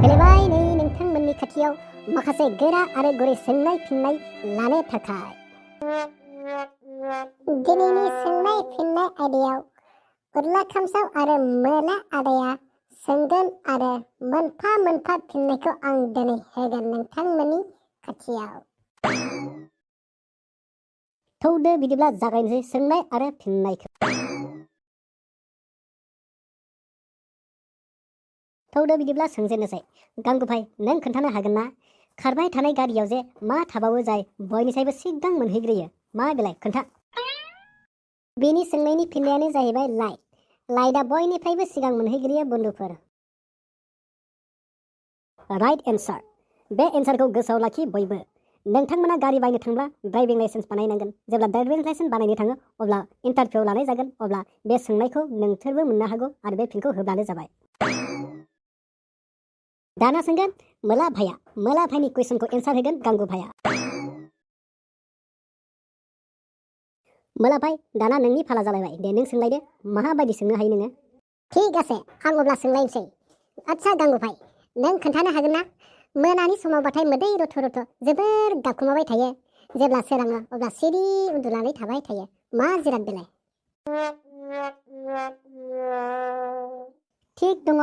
फैलायबाय नै नोंथांमोननि खाथियाव माखासे गोरा आरो गुरै सोंनाय फिननाय लानो थाखाय। दिनैनि सोंनाय फिननाय आयदायाव उरला खामसाव आरो मोला आदाया सोंगोन आरो मोनफा मोनफा फिननायखौ आं दिनै होगोन नोंथांमोननि खाथियाव। थौदो बिदिब्ला जागायनोसै सोंनाय आरो फिननायखौ। थौदो बिदिब्ला सोंजेननोसै। गांगुफाय नों खोन्थानो हागोन ना खारबाय थानाय गारियाव जे मा थाबावो जाय बयनिसायबो सिगां मोनहैग्रोयो मा बेलाय खोन्था। बेनि सोंनायनि फिननायानो जाहैबाय लाइट। लाइटआ बयनिफ्रायबो सिगां मोनहैग्रोयो बन्धुफोर। राइट एन्सार। बे एन्सारखौ गोसोआव लाखि बयबो। नोंथांमोना गारि बायनो थांब्ला ड्राइभिं लाइसेन्स बानायनांगोन। जेब्ला ड्राइभिं लाइसेन्स बानायनो थाङो अब्ला इन्टारभिउ लानाय जागोन। अब्ला बे सोंनायखौ नोंसोरबो मोननो हागौ आरो बे फिनखौ होब्लानो जाबाय। दाना सोंगोन मोला भाइया। मोला भाइनि कुइसनखौ एन्सार होगोन गांगु भाइया। मोला भाइ दाना नोंनि फाला जालायबाय। दे नों सोंलायदो माबायदि सोंनो हायो नोङो। थिग आसे आं अब्ला सोंलायनोसै। आदसा गांगु भाइ नों खोन्थानो हागोन ना मोनानि समावबाथाय मोदै रथ' रथ' जोबोर गाबखोमाबाय थायो। जेब्ला सोराङो अब्ला सिरि उन्दुनानै थाबाय थायो मा जिराद बेलाय? थिग दङ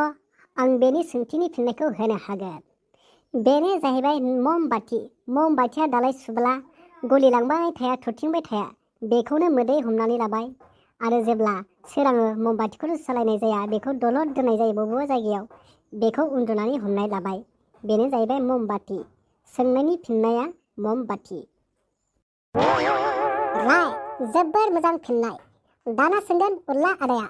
आं बेनि सोंथिनि फिननायखौ होनो हागोन। बेनो जाहैबाय ममबाति। ममबातिया दालाय सुब्ला गलिलांबाय थाया थरथिंबाय थाया बेखौनो मोदै हमनानै लाबाय आरो जेब्ला सोराङो ममबातिखौनो सालायनाय जाया बेखौ दलद दोननाय जायो बबेबा जायगायाव बेखौ उन्दुनानै हमनाय लाबाय बेनो जाहैबाय ममबाति। सोंनायनि फिननाया ममबाति। राइट जोबोर मोजां फिननाय। दाना सोंगोन उरला आदाया।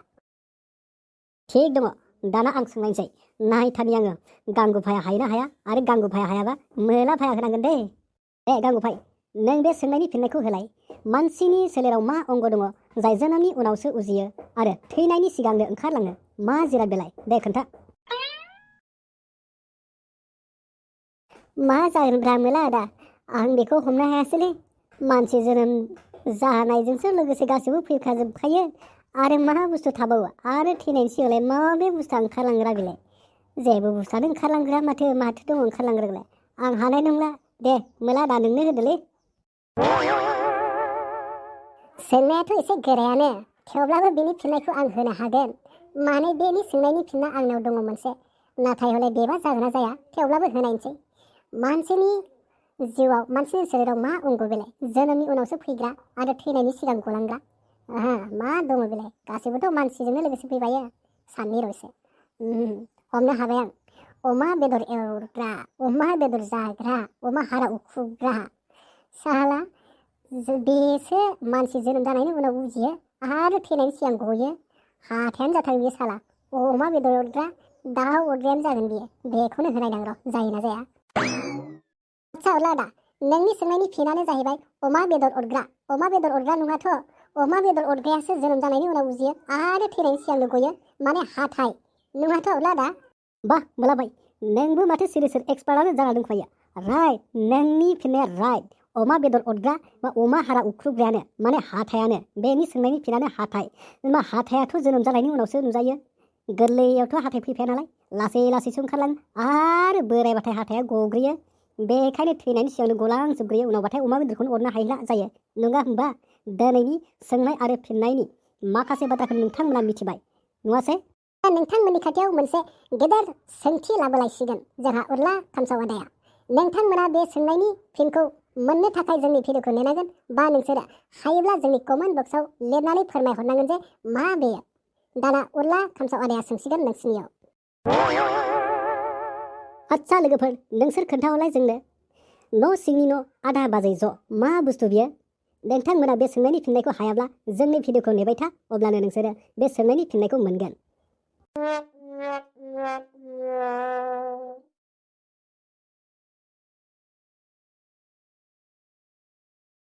थिग दङ दाना आं सोंलायनोसै। नायथानि आङो गांगु भाइया हायो ना हाया आरो गांगु भाइया हायाबा मोला भाइया होनांगोन दे। दे गांगु भाइ नों बे सोंनायनि फिननायखौ होलाय। मानसिनि सोलेराव मा अंग दङ जाय जोनोमनि उनावसो उजियो आरो थैनायनि सिगांनो ओंखारलाङो मा जिराद बेलाय दे खोन्था। मा जागोनब्रा मोला आदा आं बेखौ हमनो हायासैलै। मानसि जोनोम जानायजोंसो लोगोसे गासैबो फैखाजोबखायो आरो मा बुस्थु थाबावो आरो थैनायनि सिगांलाय माबे बुस्थुआ ओंखारलांग्रा बेलाय? जेबो बुस्थुआनो ओंखारलांग्रा माथो दङ ओंखारलांग्रालाय? आं हानाय नंला दे मोला दा नोंनो होदोलै। सोंनायाथ' एसे गोरायानो थेवब्लाबो बेनि फिननायखौ आं होनो हागोन। माने बेनि सोंनायनि फिनना आंनाव दङ मोनसे नाथाय हले बेबा जागोन ना जाया थेवब्लाबो होनायनोसै। मानसिनि जिउआव मानसिनि सोलेराव मा अंग बेलाय जोनोमनि उनावसो फैग्रा आरो थैनायनि सिगां गलांग्रा? मा दङ बेलाय गासैबोथ' मानसिजोंनो लोगोसे फैबायो। साननि रयसे हमनो हाबाय आं। अमा बेदर एवग्रा अमा बेदर जाग्रा अमा हारा उखुग्रा साला बेसो मानसि जोनोम जानायनि उनाव उजियो आरो थैनायनि सिगां गयो। हाथायानो जाथारो बियो साला अमा बेदर अरग्रा दाउ अरग्रायानो जागोन बियो। बेखौनो होनायदां र' जायोना जाया। आदसा उरला आदा नोंनि सोंनायनि फिनानो जाहैबाय अमा बेदर अरग्रा। अमा बेदर अरग्रा नङाथ' अमा बेदर अरग्रायासो जोनोम जानायनि उनाव उजियो आरो थैनायनि सिगांनो गयो माने हाथाय नङाथ' उरला आदा। बाह मोला भाइ नोंबो माथो सिरि सिरि एक्सपार्टआनो जाना दंखायो। राइट नोंनि फिननाया राइट। अमा बेदर अरग्रा बा अमा हारा उख्रुबग्रायानो माने हाथायानो। बेनि सोंनायनि फिनानो हाथाय। जेनेबा हाथायाथ' जोनोम जानायनि उनावसो नुजायो। गोरलैयावथ' हाथाय फैफाया नालाय लासै लासैसो ओंखारलाङो आरो बोरायबाथाय हाथाया गग्रोयो। बेखायनो थैनायनि सिगांनो गलांजोबग्रोयो उनावबाथाय अमा बेदरखौनो अरनो हायला जायो नङा होमबा? दिनैनि सोंनाय आरो फिननायनि माखासे बाथ्राखौ नोंथांमोना मिथिबाय नङासै? नोंथांमोननि खाथियाव मोनसे गेदेर सोंथि लाबोलायसिगोन जोंहा उरला खामसाव आदाया। नोंथांमोना बे सोंनायनि फिनखौ मोननो थाखाय जोंनि भिडिअखौ नेनांगोन बा नोंसोरो हायोब्ला जोंनि कमेन्ट बक्सआव लिरनानै फोरमायहरनांगोन जे मा बेयो। दाना उरला खामसाव आदाया सोंसिगोन नोंसिनियाव। आदसा लोगोफोर नोंसोर खोन्थाहरलाय जोंनो न' सिंनि न' आदा बाजै ज' मा बुस्थु बियो? नोंथांमोना बे सोंनायनि फिननायखौ हायाब्ला जोंनि भिडिअखौ नेबाय था अब्लानो नोंसोरो बे सोंनायनि फिननायखौ मोनगोन।